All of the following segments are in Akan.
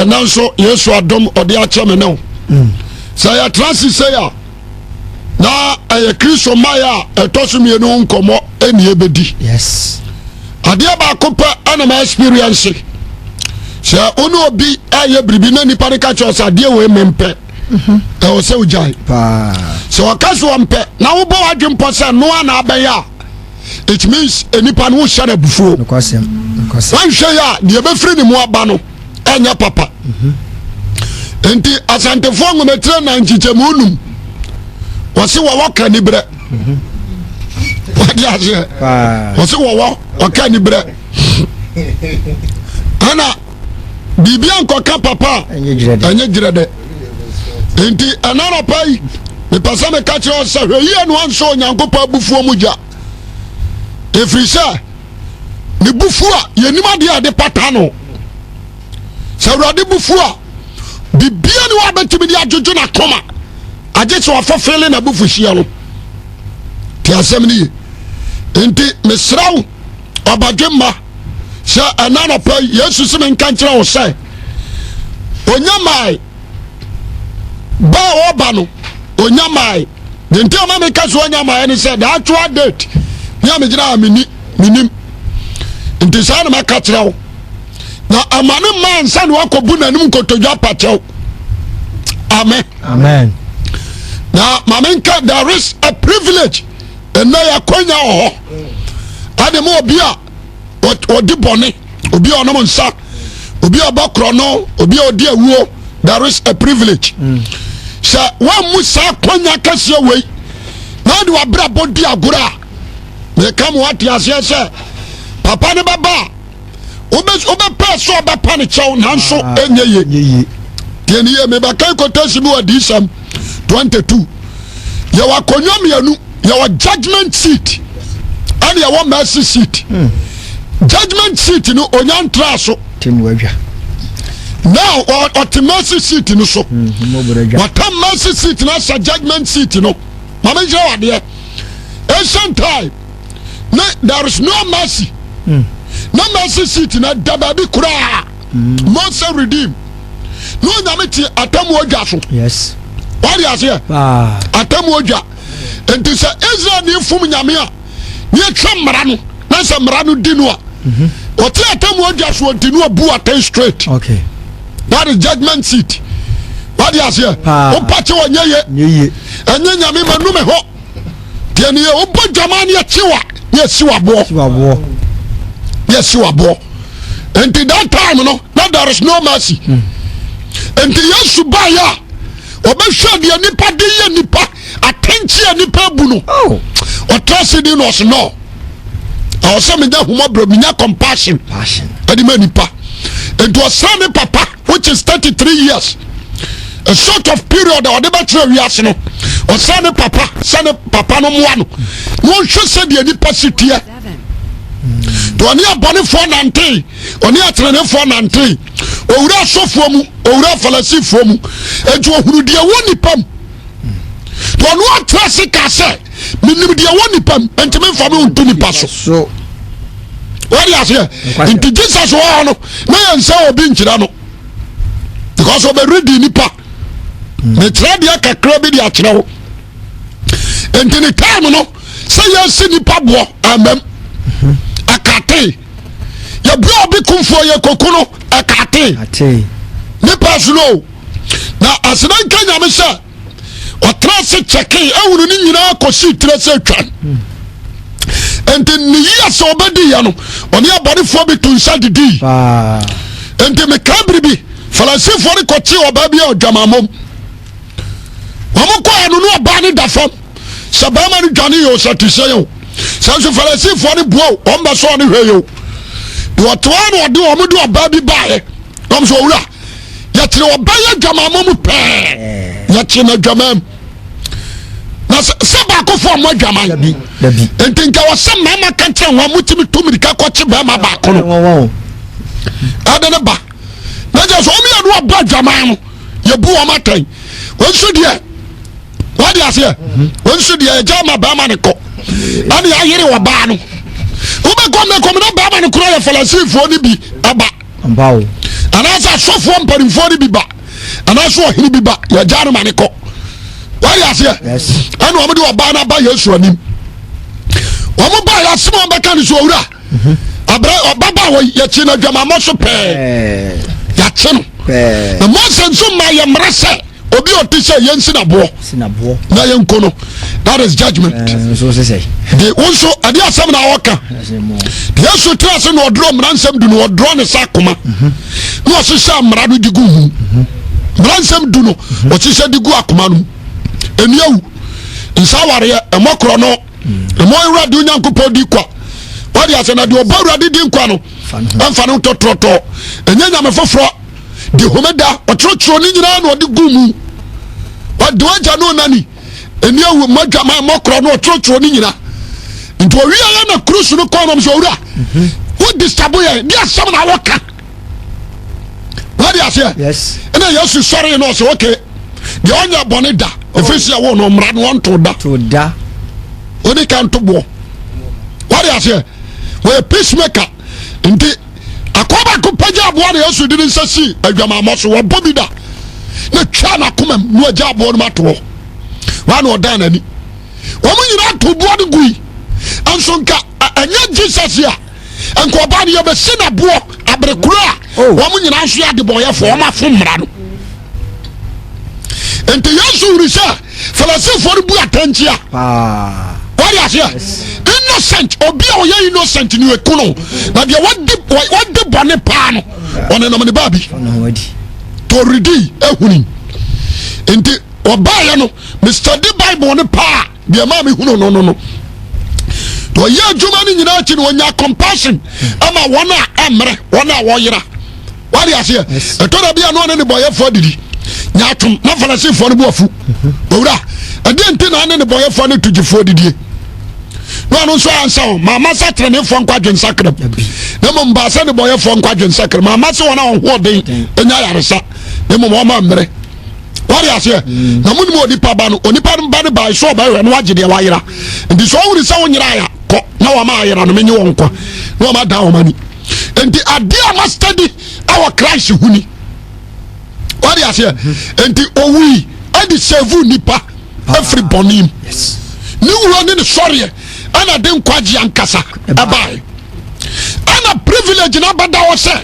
Ɛnɛ nso Yesu adom ɔde akyɛ me ne wo. Sɛ yɛtra ase sei a, na ɛyɛ Kristo mmaeɛ a ɛtɔ so mmienu ho nkɔmmɔ ɛne ɛbɛdi. Yes. Adeɛ baako pɛ ɛna ma experience. Sɛ wo ne obi ɛyɛ biribi na nipa no ka kyerɛ sɛ adeɛ wei mempɛ, ɛwɔ sɛ wogyae. Paa. Sɛ ɔka so ɔmpɛ na wobɔ w'adwempɔ sɛ noa na abɛyɛ a, it means nipa no wohyɛ no abufuo. Nokwasɛm. Nokwasɛm. Wanhwɛ yɛ a, deɛ ɛbɛfiri ne mu aba no ɛnyɛ papa. Nti Asantefoɔ nwomatire na nkyekyɛmu num wɔse wɔwɔ ka niberɛ. Wade aseɛ. Paa. Wɔse wɔwɔ ɔka niberɛ. Ɛna biribi ankɔka papa a Ɛnyɛ gyerɛ dɛ. ɛnyɛ gyerɛ dɛ. Nti ɛna anɔpa yi mepɛ sɛ meka kyerɛ wo sɛ hwɛ yie no ansɔ Onyankopɔn abufuo mu gya. Ɛfiri sɛ ne bufuo a yɛnim adeɛ a yɛde pata no. Sɛ Awurade bufuo a bibia ne wabɛtumi de adwodwo n'akoma agye sɛ wafɔfele n'abufuhyeɛ no. Te asɛm no ye. Nti mesrɛ wo ɔbadwemma sɛ ɛna anɔpa yi Yesu sɛ menka nkyerɛ wo sɛ onya mae ba a ɔba no onya mae. Deɛ nti ama meka so onya mae ne sɛ the actual date ne a megyina a menni menim. Nti saa na maka kyerɛ wo. Na ama ne mma ansa na wakɔbu n'anim nkotodwe apakyɛw. Amen. Amen. Na ma menka there is a privilege ɛnɛ yɛakwanya wɔ hɔ ɛde ma obi a ɔdi bɔne, obi a ɔnom nsa, obi a ɔbɔ korɔno, obi a ɔdi awuo. There is a privilege. Sɛ woammu saa akwanya kɛseɛ wei na wode wabrabɔ di agorɔ a, meka ma woate aseɛ sɛ papa no bɛba a wobɛpɛ sɛ ɔbɛpa ne kyɛw nanso ɛnyɛ ye. Yeye. Deɛ ne yie mebɛka quotation bi wɔ Adiyisɛm 22. Yɛwɔ akonnwa mmienu, yɛwɔ judgment seat ɛne yɛwɔ mercy seat. Judgment seat no onya ntra so. Temu adwa. Now ɔte mercy seat no so. Mmɔborɔ adwa. Wɔta mercy seat no ahyɛ judgment seat no. Maame nkyerɛ wadeɛ. Ancient time ne there is no mercy. Na mercy seat no da baabi koraa. Mose redeem. Na Onyame te atamu adwa so. Yes. Wade aseɛ. Paa. Atamu adwa. Nti sɛ Israel ni fom Nyame a, ne atwa mmara no, na sɛ mmara no di no a, ɔte atamu adwa so ɔdi no abu atɛn straight. Okay. That is judgment seat. Wade aseɛ. Paa. Wopa kyɛ ɔnyɛ ye. Nyɛ yie. Ɛnyɛ Nyame ma nu me hɔ. Deɛ ne yɛ wobɔ dwama ne akyi wa ne asi waboɔ. Waboɔ. Ne asi waboɔ. Nti that time no na there is no mercy. Nti Yesu baeɛ a ɔbɛhwɛ deɛ nipa de yɛ nipa atɛnkye a nipa abu no. Oh. Ɔtra se di na ɔse no. Ɛwɔ sɛ menya humɔborɔ, menya compassion Passion. ɛde ma nipa. Nti ɔsrɛ ne papa which is 33 years. A sort of period a ɔde bɛkyerɛ wiase no. Ɔsrɛ ne papa sɛ ne papa no mmoa no. Na ɔnhwɛ sɛdeɛ nipa si teɛ. Nti ɔne abɔnefoɔ nante, ɔne atenenefoɔ nante, owura asɔfoɔ mu, owura Farisifoɔ mu. Nti ɔhunu deɛ ɛwɔ nipa mu. Nti ɔno atra ase ka sɛ, menim deɛ ɛwɔ nipa mu, nti memfa me nto nipa so. So. Wɔde aseɛ. Nokwasɛm. Nti Jesus wɔ hɔ no, na yɛn sɛ obi nkyerɛ no. Because ɔbɛredi nipa. Mekyerɛ deɛ kakra bi de akyerɛ wo. Nti ne time no, sɛ yɛsi nipa boɔ amam. Ɛkate. Yɛbua obi kumfoɔ yɛ koko no, ɛkate. Ate. Nipa so no. Na aseda nka Nyame sɛ ɔtena ase kyɛkee ehunu ne nyinaa kɔsi tire sɛ twan. Nti ne yie sɛ ɔbɛdi yɛ no, ɔne abɔnefoɔ bi to nsa didii. Paa. Nti meka biribi, Farisifoɔ no kɔkye ɔbaa bi a ɔdwamammom. Wɔn kɔɛ no ne ɔbaa no da fam. Sɛ bɛrima no dwane yɛ o, sɛ te sɛ yɛ o. Sɛ nso Farisifoɔ no bua o, wɔn bɛsɔ ɔne hwɛ yɛ o. Deɛ ɔte hɔ na ɔde wɔn de ɔbaa bi baeɛ. Wɔn sɛ owura, yɛkyerɛ ɔbaa yɛ adwamammɔ mu pɛɛ. Yɛkyerɛ no adwamam. Na sɛ baakofoɔ ɔmo adwaman. Dabi. Dabi. Nti nka wɔ sɛ mmarima ka kyerɛ wɔn a motumi tu mirika kɔkye bɛrima baako no. Wɔn wɔn. Ɛde ne ba. Na kyerɛ sɛ wɔn yɛ no ɔbɔ adwaman no, yɛbu wɔn atɛn. Wɔn nso deɛ, wɔde aseɛ, wɔn nso deɛ ɛgya ma bɛrima no kɔ. Ɛne ayere ɔbaa no. Wobɛkɔ mmɛkɔm na bɛrima no koraa yɛ Farisifoɔ no bi ɛba. Mpa o. Anaasɛ asɔfoɔ mpanimfoɔ no bi ba anaasɛ ɔhene bi ba yɛgya no ma ne kɔ. Wade aseɛ? Ɛna wɔn de ɔbaa no aba Yesu anim. Wɔn ba yɛ asɛm a wɔbɛka no so owura. Mhm. Abrɛ ɔbaba wɔ yɛkyi no adwamammɔ so pɛɛ. Yɛakye no. Na Mose nso ma yɛ mmara sɛ obi a ɔte sɛ yɛnsi naboɔ na yɛnko no. That is judgment. Eh, De wo nso ɛde asɛm na ɔka. Yesu tena ase na ɔdorɔ mmara nsɛm du no ɔdorɔ ne sɛ akoma. Mhm. Na ɔhyehyɛ mmara no de gu mu. Mhm. Mmara nsɛm du no mhm. ɔhyehyɛ de gu akoma no mu. Ɛni awu. Nsa awareɛ ɛmɔ korɔ no. Ɛmɔ awurade Onyankopɔn di kwa. Wɔde asɛ na deɛ ɔbɔ awurade di nkwa no ɛmfa no ntɔtorɔtɔ. Ɛnyɛ nyame foforɔ de homeda ɔtwerɛtwerɛ ne nyinaa na ɔde gu mu. Wɔde wagya no nani. Ɛni awu mmɔ adwaman mmɔ korɔ no ɔtwerɛtwerɛ ne nyina nti ɔwia yɛ na kurusu no kɔn nom sɛ owura mhm. wo disturb yɛ de asɛm na wɔka wade aseɛ ɛna yesu sɔre no ɔsɛ oke deɛ ɔnyɛ bɔne da oh. ɛfiri sɛ ɛwɔ no mmara no ɔnto da ɔne ka nto boɔ wade aseɛ wɔyɛ peacemaker nti Akoa baako pagya aboa na Yesu de ne nsa sii adwamammɔ so. Wɔbɔ bi da na twa n'akoma mu na wagya aboɔ no mu ato hɔ. Wɔn na ɔdan n'ani. Wɔn nyinaa to boɔ no gui. Nso nka ɛnyɛ Jesus a nka ɔbaa no yɛbɛsi n'aboɔ abere koro a oh. wɔn nyinaa nso yɛ adebɔnyɛfoɔ wɔn afo mmara no. Nti Yesu hunu sɛ Farisifoɔ no bu atɛnkyea. Wɔde aseɛ innocent obi a ɔyɛ innocent ni eku no na deɛ wɔde wɔde bɔne paa no ɔnenam ne baabi toridi ehuni nti ɔbaayɛ no Mr. D Bible no paa deɛ maa mi hunu no no no ɔyɛ adwuma no nyinaa akyi no ɔnya compassion ama wɔn a ɛmmerɛ wɔn a wɔyera. Wade aseɛ ɛtɔ da bi a na ɔne ne bɔyɛfoɔ adidi nyaatwom na Farisifoɔ no bu afu mhm. owura ɛdeɛ nti na ɔne ne bɔyɛfoɔ ne togyefoɔ didie na ɔno nso ansa wɔn maama sɛ tenenefoɔ nkɔ adwensakra mu na mmom baa sɛ ne bɔyɛfoɔ nkɔ adwensakra mu maama sɛ wɔn a wɔn ho ɔden nya yaresa na mmom wɔn mmerɛ wade aseɛ mm. na mo nim onipa ba no onipa ba no baa so ɔbɛhwɛ na wagye deɛ wayera nti sɛ ɔwuri sɛ wonyera ayɛ kɔ na wɔn ayera no menye wɔn nkwa na wɔn ada wɔn ani nti adeɛ a ma study ɛwɔ Christ ho ni wade aseɛ nti owui ɛde save nipa ɛfiri bɔne mu ne wuo ne ne sɔreɛ ɛna de nkwagye ankasa ɛbae ɛna privilege na abɛda hɔ sɛ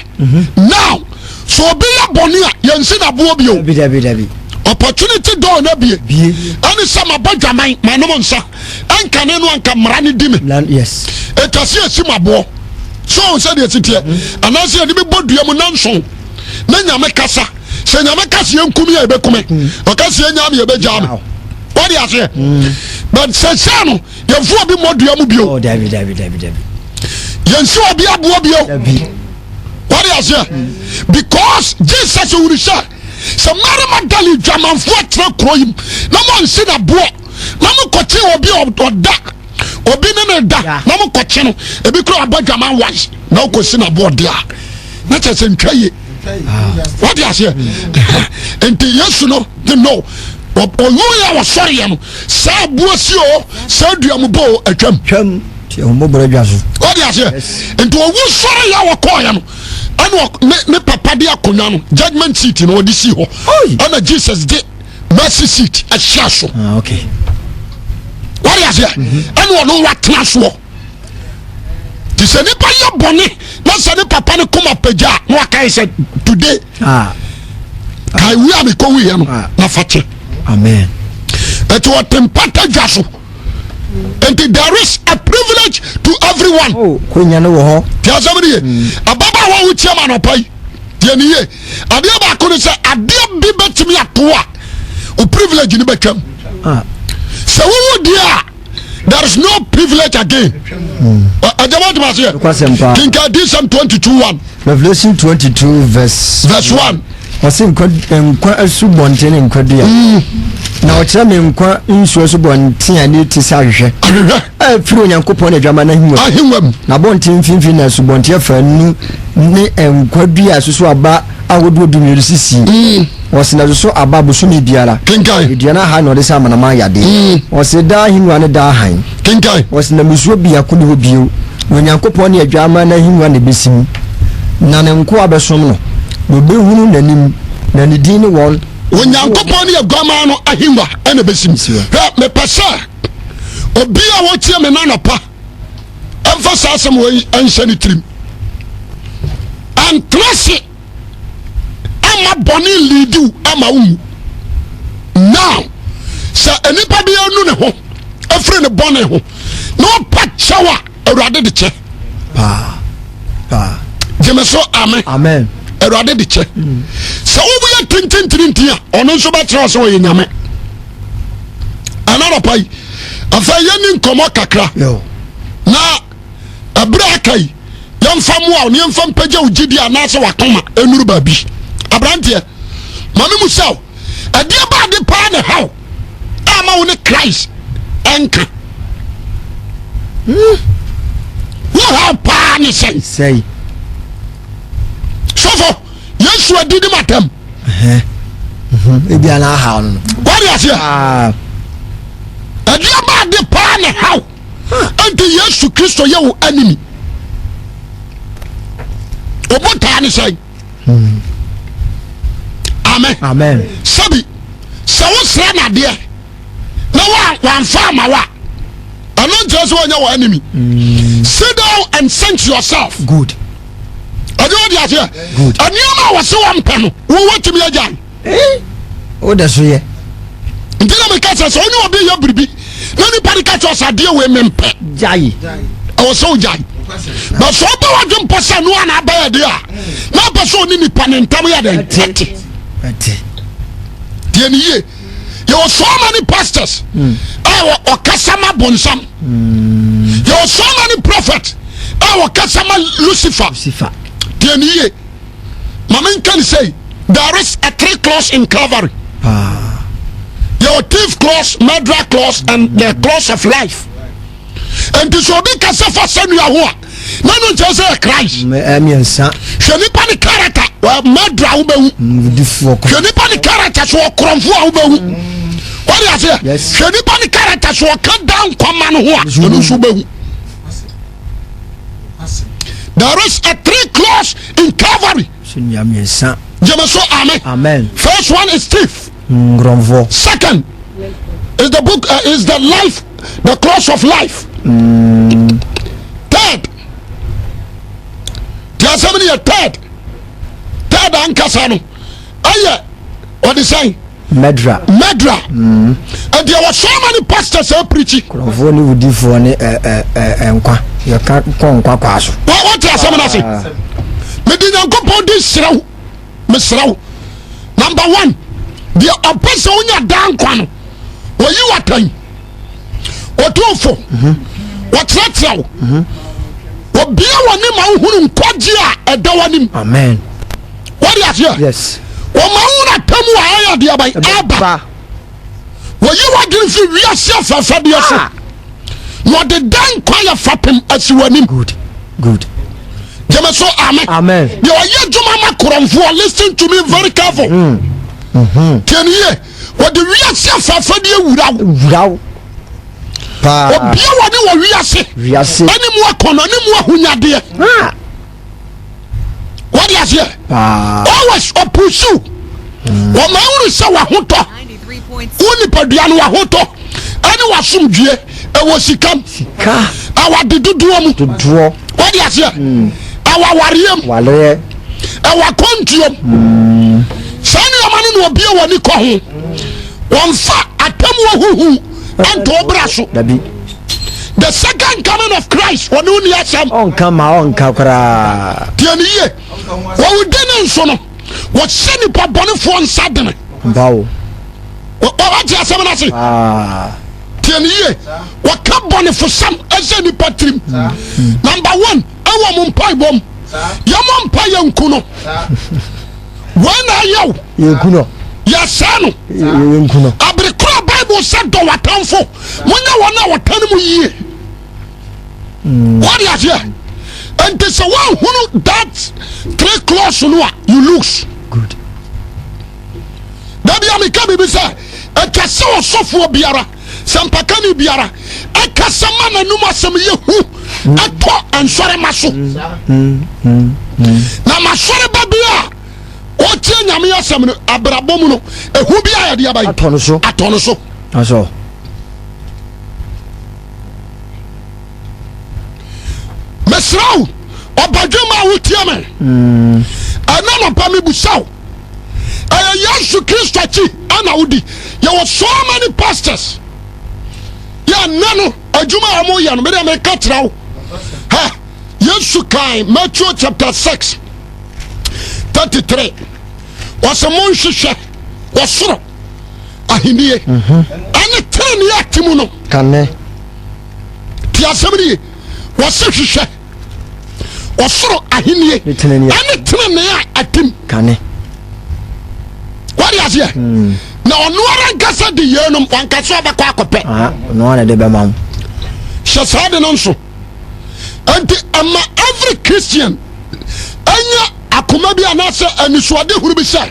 now so obi yɛ bɔne a yɛnsi naboɔ bio opportunity door na bie ɛne sɛ mabɔ dwaman manom nsa ɛnkane no anka mmara no di me ɛtwa sɛ ɛsi maboɔ sɛ ɔhu sɛ deɛ ɛsiteɛ mm-hmm. anaasɛ yɛde me bɔ dua mu nanson na nyame kasa sɛ nyame kasa yɛnkumi a yɛbɛkume mm. ɔka sɛ yɛnya me yɛbɛgyaa me wode aseɛ mm. but sɛ sɛ no yɛmfo obi mmɔ dua mu bio oh, yɛnsi obi aboɔ bio wode aseɛ mm. because jesus wuru sɛ sɛ mary magdalene dwamanfoɔ tena kuro yi na moansi na boɔ na mokɔkye obi ɔda obi ne ne da na mokɔkye no ebi kura abɔ dwaman wise na wokɔsi na boɔ de a na kyerɛ sɛ ntwa yie wode aseɛ nti yesu no de no ɔyuiɛ a wɔsɔreɛ no saa aboɔ si o saa duamubɔ o atwam wode aseɛ nti ɔwu sɔreɛ a wɔkɔɔeɛ no ɛna ne papa de akonnwa no judgment seat no ɔde si hɔ ɛna jesus de mercy seat ɛhyɛ so ah, wode aseɛ mhm. ɛna ɔno watena soɔ nti sɛ nipa yɛ bɔne na sɛ ne papa no kɔma pagya a na wakae sɛ today ah. kae wi a mekɔwuiɛ no ah. na fa kyɛ amen ɛti ɔte mpata dwa so nti there is a privilege to everyone oh, konya no wɔ hɔ tí asɛm no ye mm. ababaawa wo tiɛ ma anɔpa yi deɛ ne ye adeɛ baako ne sɛ adeɛ bi bɛtumi ato a o privilege no bɛtwam ah. sɛ wowo deɛ a there is no privilege again ɛjɛ bá tuma seɛ kinka dsm 22 1 Revelation 22 verse verse 1 ɔse nkwa nkwa asubɔnten ne nkwa dua mm. na ɔkyerɛ me nkwa nsuo asubɔnten a ne ti sɛ ahwehwɛ ahwehwɛ a ɛfiri Onyankopɔn ne adwama no ahengua ahengua mu na abɔnten mfimfini na asubɔnten afaanu ne nkwa dua a ɛsoso aba ahodoɔ dumienu sisi mm. Ɔse na ɛsoso aba bosome biara. Kenkan. Dua no aha na ɔde sa amanaman yadeɛ. Mm. Ɔse daa ahengua ne daa hann. Kenkan. Ɔse na mmusuo biako ne hɔ bio, na Onyankopɔn ne Adwammaa no ahengua na ɛbɛsi mu, na ne nkoa bɛsom no. Na ɔbɛhunu n'anim, na ne din ne wɔn. Onyankopɔn ne Aguamaa no ahengua ɛna ɛbɛsim. Hwɛ, mepɛ sɛ obi a wɔtie me nanɔpa ɛmfa saa asɛm wɔ ɛnhyɛ ne tirim. Ɛntena se ama bɔne lidiw ama wo mu. Now, sɛ nnipa bi anu ne ho afiri ne bɔne ho na ɔpa kyɛw a awurade de kyɛ paa paa gyeme so amen amen awurade de kyɛ mm. sɛ woyɛ tintintirintin a ɔno nso bɛkyerɛ sɛ ɔyɛ nyame ɛna nɔpa yi afei yɛni nkɔmmɔ kakra na ɛberɛ aka yi yɛmfa mmoa wo ne yɛmfa mpagya wo gyidi anaasɛ wakoma ɛnuru baabi aberanteɛ ma me mu sɛ wo ɛdeɛ baade paa ne haw ama wo ne Christ ɛnka hmm. wo haw paa ne sɛn sɛi sɔfo Yesu adidi matam mhm. ebi ana ahaw no wade aseɛ ah. ɛdeɛ baade paa ne haw ɛnti Yesu Kristo yɛ wo enemy ɔbɔ taa ne sɛn amen amen sɛbi sɛ wosrɛ no adeɛ na wamfa ama wo a ɛno nkyerɛ sɛ wɔnyɛ wɔ enemy mm. sit down and think yourself good ɛde wode aseɛ good nneɛma a wɔse wɔmpɛ no wowɔ tumi agyae Eh, wo da so yɛ. Nti na meka sɛ sɛ wone obi yɛ biribi na nipa de ka kyerɛ sɛ adeɛ wei mempɛ gyae ɛwɔ sɛ wogyae na sɛ wobɛ wadwe mpɔ sɛ no ana abɛyɛ deɛ a na apɛ sɛ ɔne nipa ne ntam yɛ dɛn ɛte ɛte deɛ ne yie yɛwɔ so many pastors hmm. a ɔkasa ma bonsam hmm. yɛwɔ so many prophet a ɔkasa ma lucifer deɛ ne yie ma menka ne sei there is a three clause in Calvary ah. yɛwɔ thief clause murderer clause and the clause of life nti sɛ obi kasa fa sɛnua ho a na no nkyerɛ sɛ yɛ Christ mmiɛnsa hwɛ nipa ne character murderer a wobɛhu hwɛ nipa ne character so ɔkorɔmfo a wobɛhu wɔde aseɛ hwɛ nipa ne character so ɔka da nkwama no ho a ɛno nso wobɛhu There is a three clause in Calvary. Gyeme so amen. Amen. First one is thief. Nkurɔfoɔ. Second is the book uh, is the life the clause of life. Mm. Third. Tí a sẹ́mi ni yɛ third. Third ankasa no ɛyɛ ɔde sɛn. Mɛdra. Mɛdra. Ɛdi ɛwɔ so many pastors ɛ preachi. Kurɔfoɔ ne wudifoɔ ne ɛ ɛ ɛ nkwa yɛka kɔ nkwa kwaa so. Wọ́n wọ́n ti asɛm n'ase. Mede Nyankopɔn di serɛw mesrɛ wo. Number one, deɛ ɔpɛ sɛ wonya daa nkwa no, wɔyi w'atɛn, wɔtu wo fo, wɔkyerɛkyerɛ wo, wɔbia w'ani ma wohunu nkwagye a ɛda w'anim. Amen. Wɔde aseɛ. Yes. Wɔma wohunu atemmu a ɛyɛ adeɛ aban aba. Wɔyi w'adwene firi wiase afɛfɛdeɛ so. Ah. Na wɔde dan nkwa yɛ fapem asi w'anim. Good. Good. Gyeme so amen. Amen. Deɛ ɔyɛ adwuma ma korɔmfoɔ listen to me very careful. Mm. Mm-hmm. Tiɛ ne yie. Wɔde wiase afɛfɛdeɛ wura wo. Wura wo. Paa. Obia wɔne wɔ wiase. Wiase. Ɛne mu akɔnɔ ne mu ahonyadeɛ. Ah. Wɔde aseɛ. Paa. Always ɔpusu. Mm. Wɔn ahunu sɛ wahotɔ. Wo nipadua no wahotɔ. Ɛne wasomdwie ɛwɔ sikam. Sika. Ɛwɔ ade dodoɔ mu. Dodoɔ. Wɔde aseɛ. Mm. Ɛwɔ awareɛ mu. Wareɛ. Ɛwɔ akwantuo mu. Mm. Saa nneɛma no na obie wɔ ani kɔ ho. Wɔmfa atemmuo huhu nto wo bra so. Dabi. The second coming of Christ wɔne wo ni asɛm. Ɔnka ma ɔnka koraa. Deɛ ne yie. Wɔwodi ne nso no wɔhyɛ nipa bɔnefoɔ nsa dene. Mpa wo. Wɔte asɛm no ase. Ah. Deɛ ne yie. Wɔka bɔnefosɛm ɛhyɛ nipa tirim. Number one ɛwɔ mo mpaebɔ mu. Yɛmɔ mpa yɛ nku no. Wei na ayɛ wo. Yɛnku no. Yɛsɛe no. Yɛnku no. Abere koro a Bible sɛ dɔ w'atamfo, monyɛ wɔn a wɔtan mu yie. Mm. Wɔde aseɛ. Nti sɛ woanhunu that three clause no a you lose. Good. Dabi a meka biribi sɛ atwa sɛ ɔsɔfoɔ biara sɛ mpakani biara ɛkasa ma n'anum asɛm yɛ hu ɛtɔ nsɔrema so. Mm. Mm. Mm. Na masɔre ba bi a. Ɔtie Nyame asɛm no abrabɔ mu no, ehu bi a yɛde aba yi. Atɔ no so. Atɔ no so. Asɔ. Mesrɛ wo, ɔbadwemma a wotie me. Ɛna nɔpa mebusa wo. Ɛyɛ Yesu Kristo akyi ɛna wodi. Yɛwɔ so many pastors. Yɛ nnɛ no adwuma a wɔyɛ no, mede meka kyerɛ wo. Ha, Yesu kan Matthew chapter 6 33 wɔsɛ monhwehwɛ ɔsoro ahennie ɛne tenenee a te mu no. Kane. Te asɛm no ye. Wɔsɛ hwehwɛ ɔsoro ahennie Ne tenenee. ɛne tenenee a ɛte mu. Kane. Wɔde aseɛ. Na ɔno ara nkasa de yeinom wankasa ɔbɛkɔ akɔpɛ. Ah, ɔno ara na ɛde bɛma wo. Hyɛ saa de no nso. Enti ɛma every Christian ɛnyɛ akoma bi anaasɛ anisoade hunu bi sɛ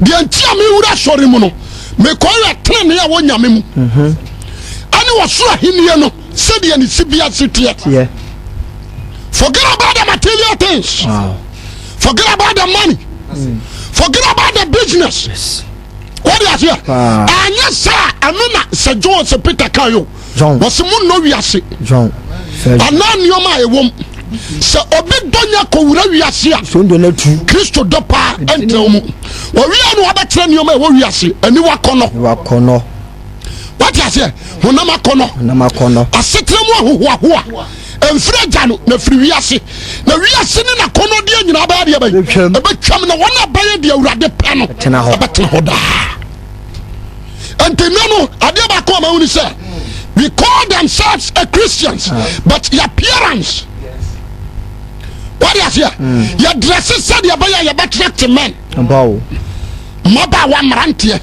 deɛ nti a mewura asɔre mu no mekɔyɛ tenenee a wɔ Nyame mu ɛne ɔsoro ahennie no sɛdeɛ ne sibea si teɛ. Forget about the material things. Wow. Forget about the money. Forget about the business. Yes. Wɔde aseɛ. Paa. Anyɛ saa ɛno na sɛ John sɛ Peter kan yo. John. Wɔsi mu nnɔ wiase. John. First. Anaa nneɛma a ɛwɔ mu. Sɛ obi dɔ nya kɔwura wiase a. So ndɔ na tu. Kristo dɔ paa ɛntena mu. Wɔwia no wɔbɛkyerɛ nneɛma a ɛwɔ wiase. Aniwa kɔnɔ. Aniwa kɔnɔ. Wate aseɛ? Honam akɔnɔ. Honam akɔnɔ. Asetena mu ahohoahoa. Ɛmfiri agya no na firi wiase. Na wiase ne n'akɔnɔdeɛ nyinaa bɛyɛ deɛ bɛyɛ. Ɛbɛtwam na wɔn a bɛyɛ deɛ Awurade pɛ no. Ɛbɛtena hɔ. Ɛbɛtena hɔ daa. Nti nnɛ no adeɛ baako a mahu ne sɛ we call themselves a Christians ah. but the appearance wɔde aseɛ hmm. yɛdrɛse sɛdeɛ ɛbɛyɛ a yɛbɛtrɛte men mmabaawa mmeranteɛ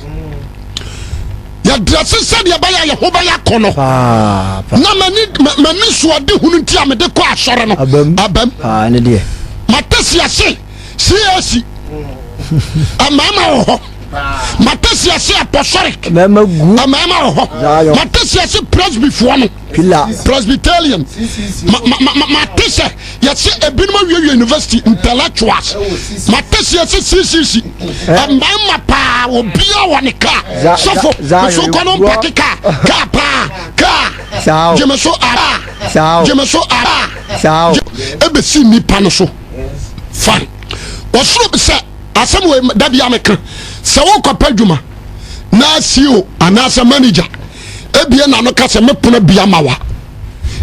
yɛdrɛse sɛdeɛ ɛbɛyɛ a yɛho bɛyɛ akɔnɔ na m'ani soɔde hunu nti a mede kɔ asɔre no abam mate si ase CAC mmarima wɔ hɔ mate si ase apostolic mmarima wɔ hɔ mate si ase presbyfoɔ no Presbyterian mate sɛ yɛsɛ ebinom awiewie university intellectuals mate sɛ yɛsɛ ccc mmarima paa obia wɔ ne kaa sɔfo meso kɔ no mpake kaa kaa paa kaa gyeme so a gyeme so a ɛbɛsi nnipa no so fine ɔsoro sɛ asɛm wɔ da bia meka sɛ wokɔpɛ adwuma na ceo anaasɛ manager ebie n'ano ka sɛ me pono bia ma wa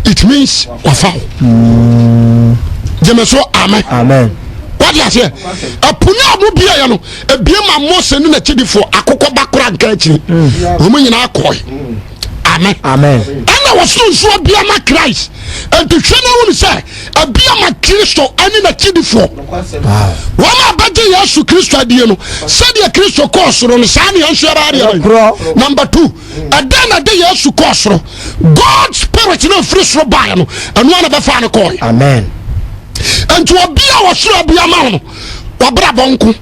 it means wafa wo mm. gyeme so amen amen wade aseɛ ɛpo no a mo biaeɛ no ebie ma mose ne n'akyidifoɔ akokɔ ba kora nka akyiri mm. wɔn nyinaa kɔe amen amen ɛna wɔsoro nsuo bia ma Christ nti hwɛ no wunu sɛ ebia ma Kristo ɛne n'akyidifoɔ wɔn a bɛgye Yesu Kristo adie no sɛdeɛ Kristo kɔɔ soro no saa ne yɛn nso yɛbɛyɛ deɛ bɛyɛ number two ɛdɛn na ɛde Yesu kɔɔ soro God spirit na ɛfiri soro baeɛ no ɛno ana bɛfaa no kɔɔe amen nti obi a wɔsoro abua ma wo no wabrabɔ nko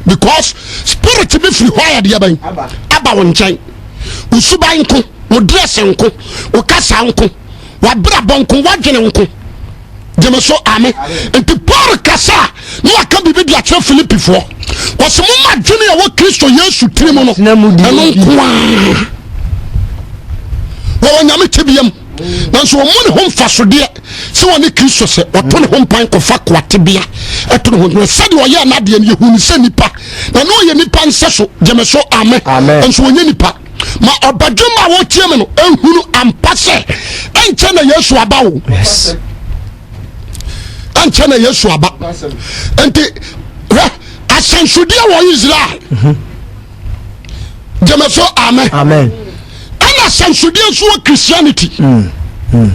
because spirit bi firi hɔ ayɛ deɛ bɛn aba wo nkyɛn wo suban nko wo dress nko wo kasa nko wabrabɔ nko wadwene nko gyeme so ame nti Paul kasa a na waka biribi de akyerɛ Filipifoɔ wɔsɛ moma adwene a ɛwɔ Kristo Yesu tiri mu no ɛno nko a wɔwɔ nyame tebea mu nanso wɔn ne ho mfasodeɛ sɛ wɔne Kristo sɛ wɔto ne ho mpan kɔfa koa tebea ɛto ne ho na sɛdeɛ ɔyɛ n'adeɛ no yɛhu ne sɛ nipa na ne ɔyɛ nipa nsɛ so gyeme so ame nso wɔnyɛ nipa ma ɔbadwemma a wɔtie me no ehunu ampa sɛ ɛnkyɛ na Yesu aba o ɛnkyɛ na Yesu aba nti hwɛ ahyɛnsodeɛ wɔ Israel mhm. gyeme so amen ɛna ahyɛnsodeɛ nso wɔ Christianity mm. Mm.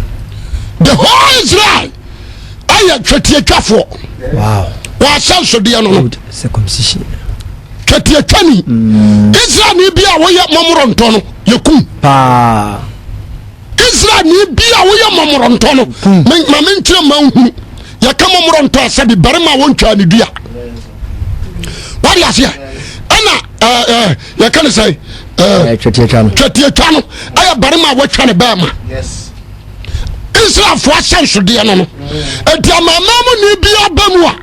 the whole Israel ɛyɛ twetiatwafoɔ wɔ ahyɛnsodeɛ no no twetiatwani mm. Israelni bi a woyɛ mɔmorɔntɔ no yɛkum Israelni bi a woyɛ mɔmorɔntɔ no ma menkyerɛ ma nhunu yɛka mɔmorɔntɔ a sɛbi barima a wɔntwaa ne dua wade aseɛ ɛna yɛka ne sɛ twetiatwa no ɛyɛ barima a wɔatwa ne bɛɛma Israelfoɔ ahyɛnsodeɛ no no nti amanaman mu ni bi aba mu a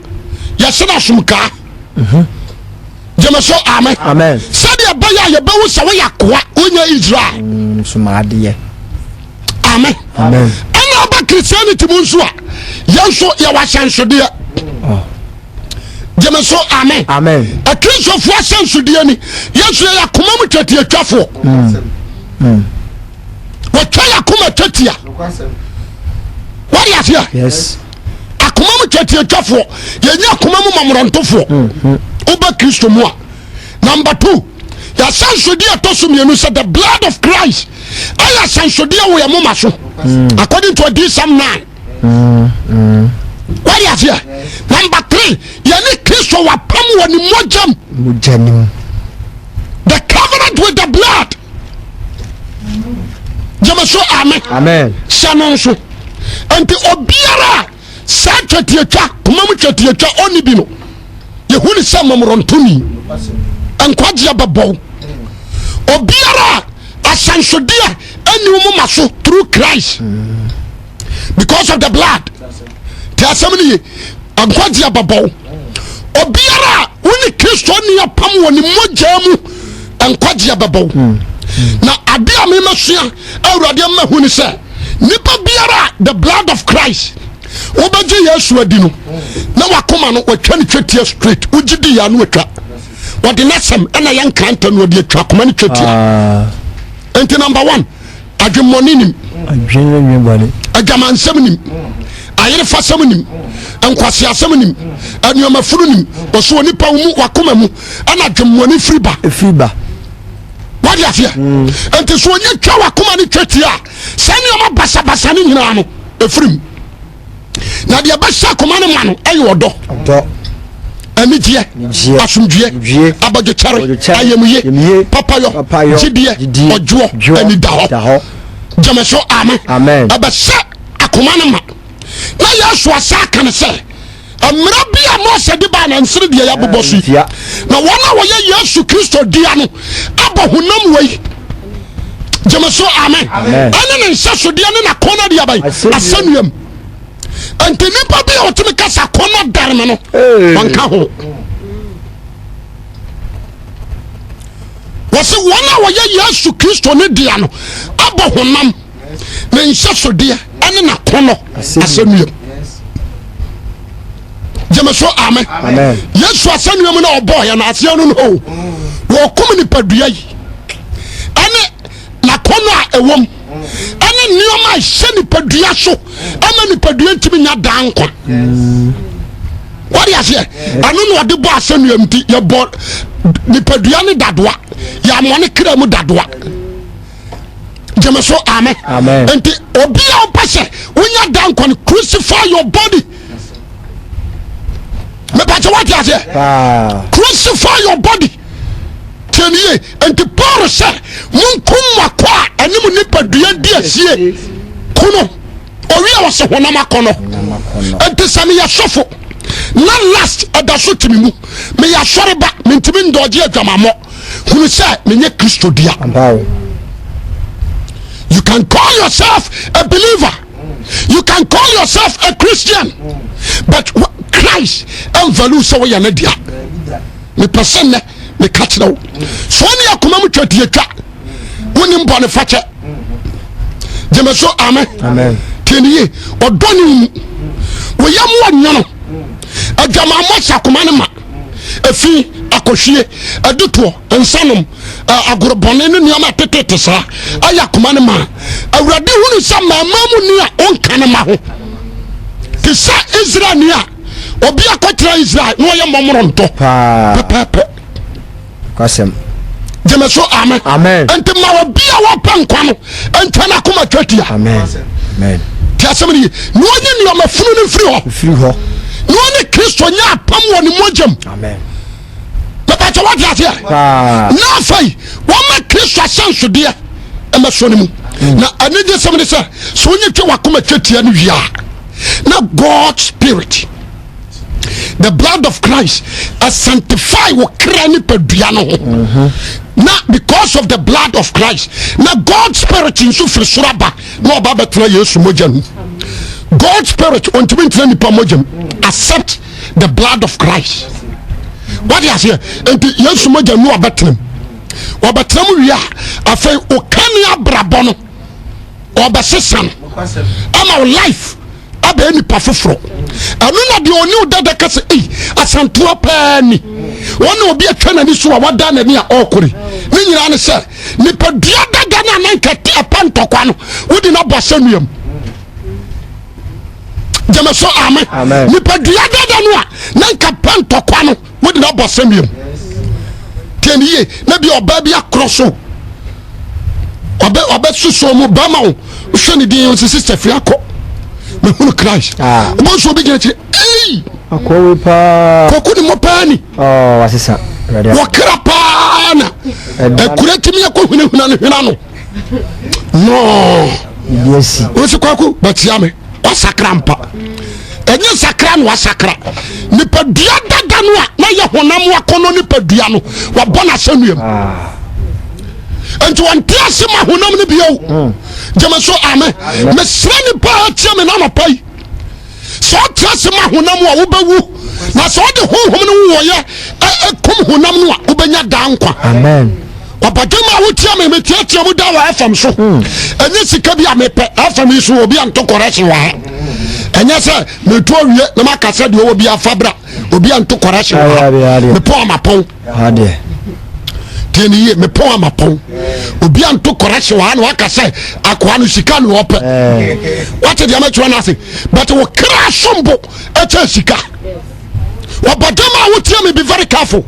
yɛhyɛ no asomkaa mhm. Gyeme so amen. Amen. Sɛdeɛ ɛbɛyɛ a yɛbɛhu sɛ woyɛ akoa, wonyɛ Israel. Nsomadeɛ. Amen. Amen. Ɛna aba Christianity mu nso a, yɛn nso yɛwɔ ahyɛnsodeɛ. Oh. Gyeme so amen. Amen. Akristofoɔ ahyɛnsodeɛ ni, yɛn nso yɛyɛ akoma mu twatiatwafoɔ. Wɔtwa yɛ akoma twatia. Wɔde aseɛ. Yes. Akoma mu twatiatwafoɔ, yɛnyɛ akoma mu mamorɔntofoɔ. Woba Kristo mu a. Number 2, yɛahyɛnsodeɛ ɛtɔ so mmienu sɛ the blood of Christ ɛyɛ ahyɛnsodeɛ wɔ yɛn moma so. According to Adiyisɛm 9. Wɔde aseɛ. Number 3, yɛne Kristo wapam wɔ ne mogyam. Mogya nim. The covenant with the blood. Gyeme so amen. Amen. Hyɛ no nso. Nti obiara a saa twatiatwa, koma mu twatiatwa ɔnni bi no, yɛhu ne sɛ mmɔmorɔntoni. Nkwagyeɛ bɛbɔw. Obiara a ahyɛnsodeɛ ɛnni wo moma so through Christ because of the blood. Te asɛm no ye. Nkwagyeɛ bɛbɔw. Obiara a wo ne Kristo nni apam wɔ ne mogya mu, nkwagyeɛ bɛbɔw. Na ade a memasua Awurade ama hu ne sɛ nipa biara a the blood of Christ wobɛgye Yesu adi no na wakoma no watwa ne twetia straight, wogye di ya no watwa, wɔde n'asɛm ɛna yɛ nkrantɛ no wɔde atwa akoma no twetia. Nti number 1, adwemmɔne nim, adwamansɛm nim, ayerefasɛm nim, nkwaseasɛm nim, nneɛmafunu nim. Ɔso onipa wo mu wakoma mu ɛna adwemmɔne firi ba. Firi ba. Wade aseɛ. Nti so onye twa wakoma no twetia a, saa nneɛma basabasa no nyinaa no ɛfiri mu. Na deɛ ɛbɛhyɛ akoma no ma no ɛyɛ ɔdɔ, anigyeɛ, asomdwoeɛ, abɔdwekyɛre, ayamye, papayɔ, gyidie, ɔdwoɔ, anidahɔ. Gyeme so amen. Ɛbɛhyɛ akoma no ma. Na Yesu asa aka no sɛ mmara bi a Mose de baa na nsere deɛ yɛabobɔ so yi, na wɔn a wɔyɛ Yesu Kristo dea no abɔ honam wei. Gyeme so amen. Ɛne ne nhyɛsodeɛ ne n'akɔnnɔ de aban asɛnnuam. Nti nipa bi a ɔtumi kasa akɔnnɔ dare me no, ɔnka ho. Wɔsi wɔn a wɔyɛ Yesu Kristo ne dea no abɔ honam ne nhyɛsodeɛ ɛne n'akɔnnɔ asɛnnuam. Gyeme so amen. Yesu asɛnnuam na ɔbɔɔ yɛn aseɛ no no o, wɔkum nipadua yi ɛne n'akɔnnɔ a ɛwɔ mu ɛne nneɛma a ɛhyɛ nipadua so ɛma nipadua ntumi nya daa nkwa. Wɔde aseɛ ɛno na ɔde bɔ asɛnnuam nti yɛbɔ nipadua ne dadoa, yɛamɔ ne kra mu dadoa. Gyeme so amen. Nti obi a ɔpɛ sɛ wonya daa nkwa no, crucify your body. Mepɛkyɛ woate aseɛ, crucify your body. Tiɛ ne yie. Nti Paul sɛ monkum mo akɔ a ɛne mo nipadua di asie kono owi a wɔsɛ honam akɔnɔ. Nti sɛ meyɛ sɔfo na last ɛda so te me mu, meyɛ asɔre ba, mentumi ndɔgye adwamammɔ, hunu sɛ menyɛ Kristo dea. You can call yourself a believer, you can call yourself a Christian, but Christ ɛnvalue sɛ woyɛ ne dea. Mepɛ sɛ nnɛ meka kyerɛ wo sɛ ɔne akoma mu twatiatwa, wonim bɔne fakyɛ. Gyeme so amen. Tie ne yie, ɔdɔ ne mu wɔyɛ mu ɔnwono adwamammɔ hyɛ akoma no ma, efi akɔhwie, adutoɔ, nsanom, agorɔbɔne ne nneɛma tetete saa ɛyɛ akoma no ma. Awurade hunu sɛ mmarima mu ni a ɔnka no ma ho te sɛ Israel ni a obi akɔtena Israel na ɔyɛ mmɔmorɔ ntɔ pɛpɛɛpɛ. Kwasɛm. Gyeme so amen. Amen. Nti ma obi a wɔpɛ nkwa no ntwa n'akoma twa tia. Amen. Amen. Ti asɛm no ye. Na ɔnye nneɛma funu no mfiri hɔ. Mfiri hɔ. Na ɔne Kristo nyɛ apam wɔ ne mogyam. Amen. Mepatwa wate aseɛ. Paa. Na afei wɔma Kristo ahyɛnsodeɛ ɛmɛsɔ no mu. Na anigye sɛm ne sɛ sɛ wonye twa wakoma twa tia no wie a, na God spirit, the blood of Christ, a sanctify wo kra nipadua no ho. Na because of the blood of Christ, na God spirit nso firi soro aba na ɔba bɛtena Yesu mogya no mu. God spirit ɔntumi ntena nipa mogya mu accept the blood of Christ. Wate aseɛ? Nti Yesu mogya nu ɔbɛtenam. Ɔbɛtenam wie a, afei ɔka ne abrabɔ no, ɔbɛsesa no ama wo life abɛyɛ nipa foforɔ. Ɛno na deɛ ɔne wo dada ka sɛ, ei, asantoa paa ni. Wɔne obi atwa n'ani so a wada n'ani a ɔrekore. Ne nyinaa ne sɛ, nipadua dada no a na nka ɛpɛ ntɔkwa no, wode no abɔ asɛnnuam. Gyeme so ame. Nipadua dada no a na nka pɛ ntɔkwa no, wode no abɔ asɛnnuam. Tiɛ ne yie, na bi ɔbaa bi akorɔ so. Ɔbɛ ɔbɛ soso mu bɛrima o, wohwɛ ne din ɔsɛ sista firi akɔ. Mehunu Christ. Ah. Wobɔ nso obi gyina akyire, ei! Akɔwe paa. Kɔku ne mmɔ paa ni. Oh, wasesa. Wɔkra paa na akura tumi akɔ hunahuna no hwena no. No. Wosi kwaku bɛkyia me. Wasakra mpa. Ɛnyɛ sakra na wasakra. Nipadua dada no a na yɛ honam akɔnɔ nipadua no wabɔ n'asɛnnuam. Ah. Nti wɔnte ase ma honam no bio. Hmm. Gyeme so amen. Mesrɛ nipa a atie me n'anɔpa yi. Sɛ ɔte ase ma honam a wobɛwu na sɛ ɔde honhom no wowɔyɛ ɛkum honam no a wobɛnya daa nkwa. Amen. Ɔbadwemma a wotia me meteatea mu da wɔ FM so. Hmm. Ɛnyɛ sika bi a mepɛ FM yi so obi anto correction wɔ ha. Ɛnyɛ sɛ meto awie na maka sɛ deɛ ɔwɔ bi afa bra obi anto correction wɔ ha. Mepɔn amapɔn. Tie ne yie mepɔn amapɔn. Obi anto correction wɔ ha na waka sɛ akoa no sika na ɔpɛ. Wate deɛ mɛtwerɛ no ase but wo kra sombo ɛkyɛ sika. Ɔbadwemma a wotia me be very careful.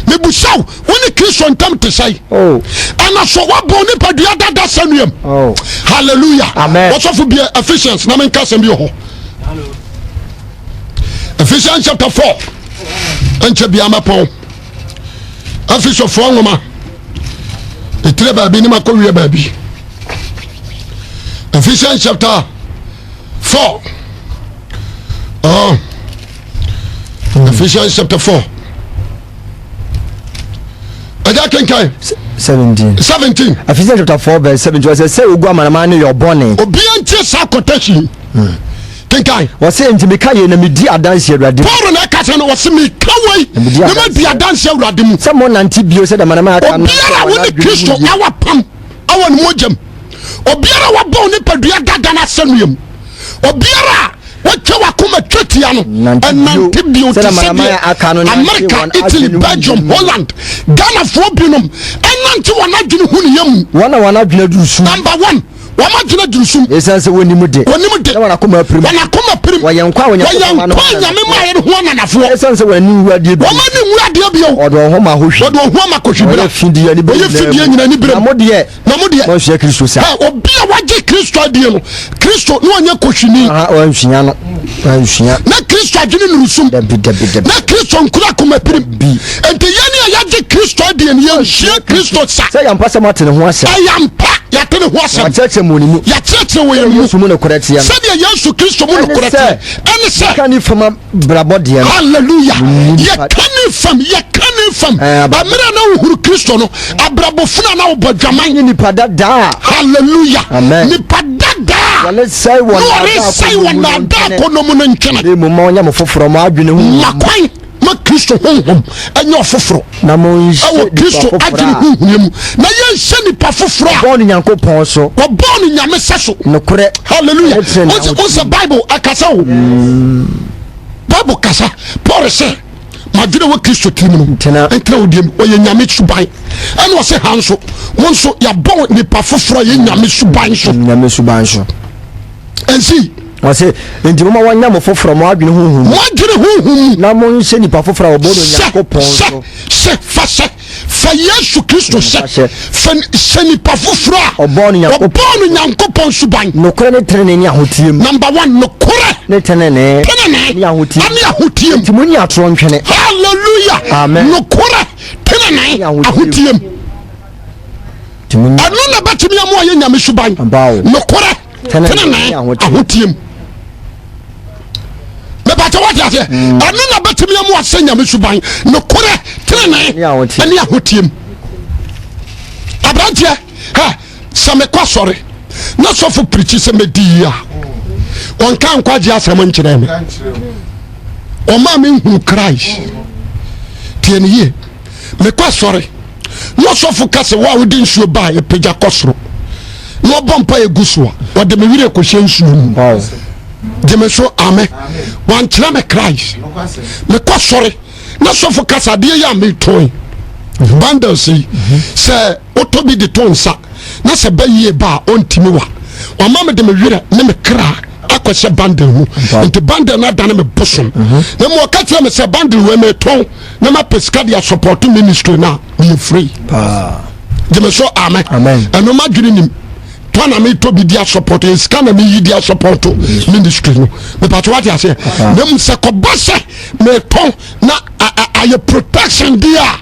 Mebusa wo, wo ne Kristo ntam te sɛn? Oh. Ɛna so woabɔ nipadua dada sɛnnuam. Oh. Hallelujah. Amen. Wɔsɔfo bia Ephesians na menka asɛm bi wɔ hɔ. Ephesians chapter 4. Ɛnkyɛ bia mɛpɔn. Efesofoɔ nwoma. Ɛtire baabi ne makɔwie baabi. Ephesians chapter 4. Oh. Ephesians chapter 4. Ɛgya kenkan. 17. 17. Ephesians chapter 4 verse 17. Wɔsɛ sɛ ogu amanaman no yɛ ɔbɔne. Obiara ntie saa quotation. Hmm. Kenkan. Wɔsɛ nti meka yei na medi adanse Awurade mu. Paul na ɛka sɛ no wɔsɛ meka wei na madi adanse Awurade mu. Sɛ mo nante bio sɛ amanaman aka no. Obiara a wo ne Kristo awa pam awɔ ne mogyam. Obiara a wabɔ nipadua dada no asɛnnua mu. Obiara a watwa wakoma twa tia no ɛnante bio te sɛ deɛ Amerika, Italy, Belgium, Holland, Ghanafoɔ binom ɛnante wɔn adwene hu ne yɛ mu. Wɔn a wɔn adwene aduru sum. Number one, wɔn adwene aduru sum. Esiane sɛ wɔnim de. Wɔnim de. Na wɔn akoma apirim. Wɔn akoma apirim. Wɔyɛ nkwa a Onyankopɔn ma no. Wɔyɛ nkwa a Nyame maa yɛn ho ananafoɔ. Esiane sɛ wɔn ani nwu adeɛ bio. Wɔn ani nwu adeɛ bio. Wɔde wɔn ho ma ahohwi. Wɔde wɔn ho ama kɔhwibra. Wɔyɛ fidie ani bere Wɔyɛ fidie nyinaa ani bere. Na mo deɛ. Na mo deɛ. Moansua Kristo saa. Ɛ obi a wagye Kristo adie no, Kristo ne ɔnyɛ kɔhwini. Aha, wansua no. Wansua. Na Kristo adwene nuru sum. Dabi, dabi, dabi. Na Kristo nkura akoma pirim. Bi. Nti yɛn a yɛagye Kristo adie no, yɛnsua Kristo sa. Sɛ yɛampa sɛ moate ne ho asɛm. Ɛyɛ ampa, yɛate ne ho asɛm. Wɔakyerɛkyerɛ mo ne mu. Yɛakyerɛkyerɛ wɔ yɛn mu. Yesu mu nokorɛ teɛ no. Sɛdeɛ Yesu Kristo mu nokorɛ teɛ. Ɛne sɛ. Yɛka ne fam abrabɔ deɛ no. Hallelujah. Yɛka ne fam, yɛka ne fam. Mmerɛ na wohuru Kristo no, abrabɔ funu a na wobɔ adwaman. Ne nipa dadaa. Hallelujah. Amen. Nipa dadaa. Wɔresɛe wɔn wɔresɛe wɔn naadaa kɔnɔ mu no ntwene. Ne mu ma ɔnyɛ mo foforɔ mo adwene ho. Ma kwan ma Kristo honhom ɛnyɛ ɔfoforɔ. Na mo nhyɛ ɛwɔ Kristo adwene honhom mu. Na yɛnhyɛ nipa foforɔ a. Wɔbɔɔ no Nyankopɔn so. Wɔbɔɔ no Nyame sɛ so. Nokorɛ. Hallelujah. Wosɛ Bible akasa o. Bible kasa. Paul sɛ madwene wɔ Kristo tirim no ntena wo deɛ mu ɔyɛ Nyame suban ɛna ɔsɛ ha nso mo nso yɛabɔ nipa foforɔ a yɛ Nyame suban so. Nyame suban so. Ɛnsi. Ɔse, enti momma wɔnyɛ mo foforɔ mo adwene honhom mu. Mo adwene honhom mu. Na monhyɛ nipa foforɔ a wɔbɔɔ no Onyankopɔn so. Hyɛ, hyɛ, fa hyɛ, fa Yesu Kristo hyɛ, fa hyɛ nipa foforɔ a ɔbɔɔ no Nyankopɔn, ɔbɔɔ no Nyankopɔn suban. Nokorɛ ne tenenee ne ahoteɛ mu. Number one, nokorɛ. Ne tenenee. Tenenee. Ne ahoteɛ. Ɛne ahoteɛ mu. Enti monyi atorɔ ntwene. Hallelujah. Amen. Nokorɛ, tenenee, ahoteɛ mu. Ɛno na bɛtumi ama ɔyɛ Nyame suban. Nokorɛ. Tenenee ahoteɛ mu. Mepatɛ wate aseɛ. Mm. Ɛno na bɛtumi amu asɛ Nyame suban. Nokorɛ, tenenee ɛne ahoteɛ mu. Aberanteɛ, hɛ, sɛ mekɔ asɔre na sɔfo pirikyi sɛ mɛdi yie a, ɔnka nkwagye asɛm nkyerɛ me. Ɔma me hu Christ. Tie no yie. Mekɔ asɔre na ɔsɔfo ka sɛ wo a wode nsuo ba a yɛpagya kɔ soro na ɔbɔ mpa yɛgu so a wɔde me werɛ kɔhyɛ nsuo mu. Gye me so amɛ. Wankyerɛ me Christ. Mekɔ asɔre na sɔfo ka sɛ adeɛ yi a metɔn bundles yi sɛ wotɔ bi de to nsa na sɛ bɛyie ba a ɔntumi wa wama me de me werɛ ne me kra akɔhyɛ bundle mu nti bundle no adane me bosom mhm. na mu ɔka kyerɛ me sɛ bundle wei metɔn na mapɛ sika de asɔpɔto ministry no a meyɛ free gyeme so amen ɛno madwene nim tɔ na metɔ bi di asɔpɔto yɛ sika na meyi di asɔpɔto ministry no mepatɛ wate aseɛ na mu sɛ kɔba sɛ metɔn na ayɛ protection di a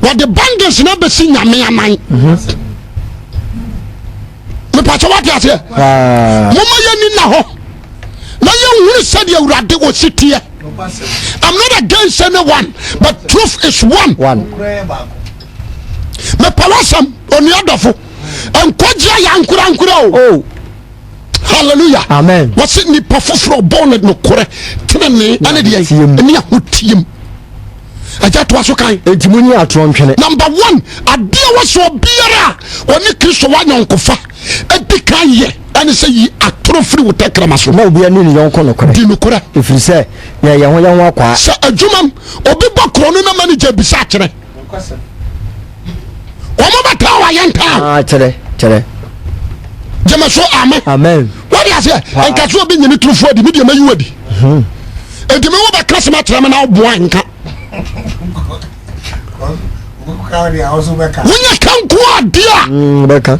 wɔde bundles na bɛsi nyame anan mhm. mepatɛ wate aseɛ moma yɛni na hɔ na yɛnhunu sɛdeɛ awurade ɔsi teɛ. I'm not against anyone but truth is one. Mepɛ w'asɛm onua dɔfo nkwagye ayɛ ankorankora o. Oh. Hallelujah. Amen. Wɔsi nipa foforɔ bɔ ne nokorɛ tenene ɛne deɛ ɛne ahotiem. Ɛgya to aso kan. Eti mu nyi atorɔ ntwene. Number one, adeɛ wɔ sɛ obiara a ɔne Kristo wɔ anyɔnkofa edi kan yɛ ɛne sɛ yi atorɔ firi wo tɛkrɛma so. Na obiara ni ne yɔnko nokorɛ. Di nokorɛ. Efiri sɛ yɛn yɛn ho yɛn ho akwaa. Sɛ adwuma mu obi bɔ korɔ no na manager bisa akyerɛ. Wɔn bɛ taa wa yɛn taa. Ah, kyerɛ kyerɛ. Gyeme so amen. Amen. Wọ́n di aseɛ nka so obi nyini turufu adi mi deɛ ma yi wadi. Hmm. Eti mi wo bɛ kasa ma kyerɛ mi na ɔboa nka. Wonya ka nko adeɛ a. Hmm, bɛka.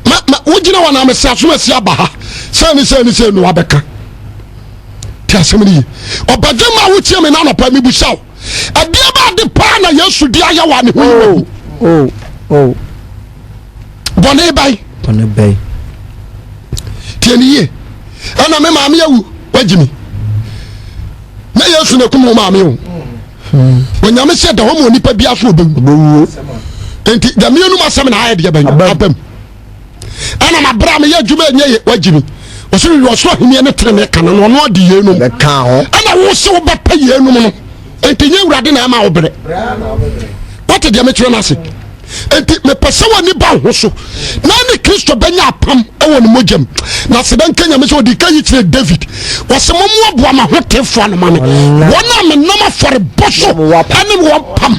Ma ma wogyina wɔn amesi asom asi aba ha sɛ ni sɛ ni sɛ ni wabɛka. Ti asɛm ni yie. Ɔbɛdwe ma wotie mi n'anɔpa mi busa o. Ɛdeɛ bá ade paa na Yesu de ayɛ wɔ ne ho yi. Oh, oh, oh. Bɔne bɛn. Bɔne bɛn. Tie ne yie. Ɛna me maame awu wagyi mi. Na Yesu na kum wo maame o. Hmm. Onyame sɛ da hɔ ma onipa bi aso ɔbɛwu. Nti nyame anum asɛm na ayɛ deɛ bɛn abam. Ɛna mabrɛ a meyɛ adwuma ɛnyɛ yɛ wagyi mi. Ɔsɛ wiwi ɔsoro ahenni ne tenene ka no na ɔno ade yeinom. Ɛna wo sɛ wobɛpɛ yeinom no. Nti nyɛ awurade na ɛma wo brɛ. Wote deɛ mekyerɛ no ase. Enti mepɛ sɛ w'ani ba wo ho so na ne Kristo bɛnya apam wɔ ne mogya mu. Na sɛ bɛnka Nyame sɛ ɔde ka yi kyerɛ David, wɔsɛ mommoaboa m'ahotefoɔ ano ma me, wɔn a menam afɔrebɔ so ne wɔn pam.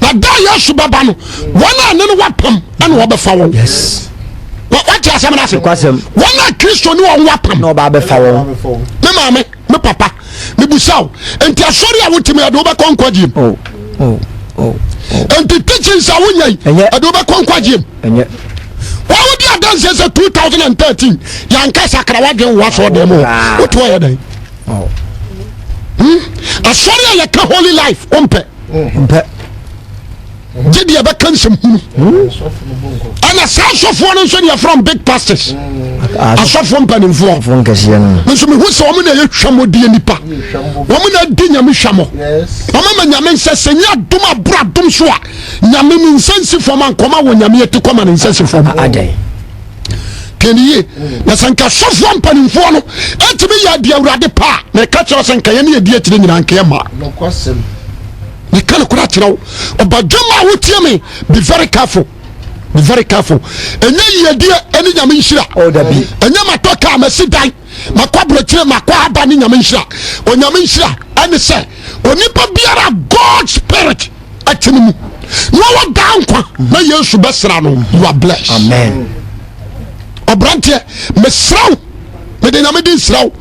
Na da Yesu bɛba no, wɔn a ne no wapam ɛna wɔbɛfa wɔn. Yes. Wate asɛm no ase? Wɔn a Kristo ne wɔn wapam. Na ɔba abɛfa wɔn. Me maame. Me papa, mebusa wo, nti asɔre a wote mu ɛde wobɛkɔ nkwagyeɛ mu? Oh, oh, oh, oh. Nti teachings a wonya yi ɛde wobɛkɔ nkwagyeɛ mu? Wɔn wodi adanseɛ sɛ 2013 yɛanka sakra wadwen wo asɔre dɛm hɔ wote hɔ yɛ dɛn? Hmm? Asɔre a yɛka holy life wompɛ. Mpɛ. Gye deɛ ɛbɛka nsɛm hunu. Ɛna saa asɔfoɔ no nso deɛ from big pastors. Asɔfoɔ mpanimfoɔ. Nso mehu sɛ wɔn na ɛyɛ hwamɔdie nipa. Wɔn na adi nyame hwamɔ. Wɔn ama nyame nsa sɛ nyɛ adom aboro adom so a nyame ne nsa nsi fam ankɔma wɔ nyame ati kɔma ne nsa si fam. Tiɛ ne yie. Na sɛ nka asɔfoɔ mpanimfoɔ no ɛtumi yɛ adeɛ awurade paa na ɛka kyerɛ sɛ nka yɛne yɛdi akyire nyinaa nka yɛ maa. Meka nokorɛ akyerɛ wo ɔbadwemma a wotie me be very careful be very careful ɛnyɛ yiedie ɛne nyame nhyira oh, dabi ɛnyɛ matɔ kaa masi dan makɔ aburokyire makɔ aba ne nyame nhyira onyame nhyira ɛne sɛ onipa biara God spirit ɛte ne mu na ɔwɔ daa nkwa na Yesu bɛsra no you are blessed amen ɔbranteɛ mesrɛ wo mede nyame di nsrɛ wo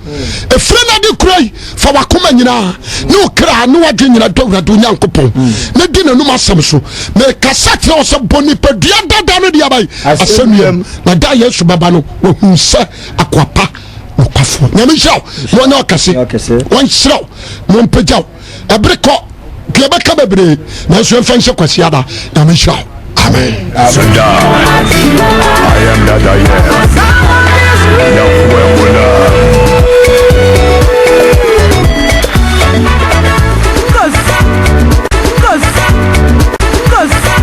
ɛfiri no ade kura yi fa wakoma nyinaa ne wo kra ne wadwe nyina dɔ awurade onyankopɔn na di n'anom asɛm so mekasa kyerɛ wo sɛ bɔ nipadua dada no de aba yi asɛnnuam na da yesu bɛba no wahu sɛ akoa pa nokwafoɔ nyame nhyira wo na ɔnyɛ ɔkɛse wɔnhyira wo na ɔmpagya wo ɛbere kɔ deɛ ɛbɛka bebree nanso yɛmfa nhyɛ kwasi ada nyame nhyira wo amen.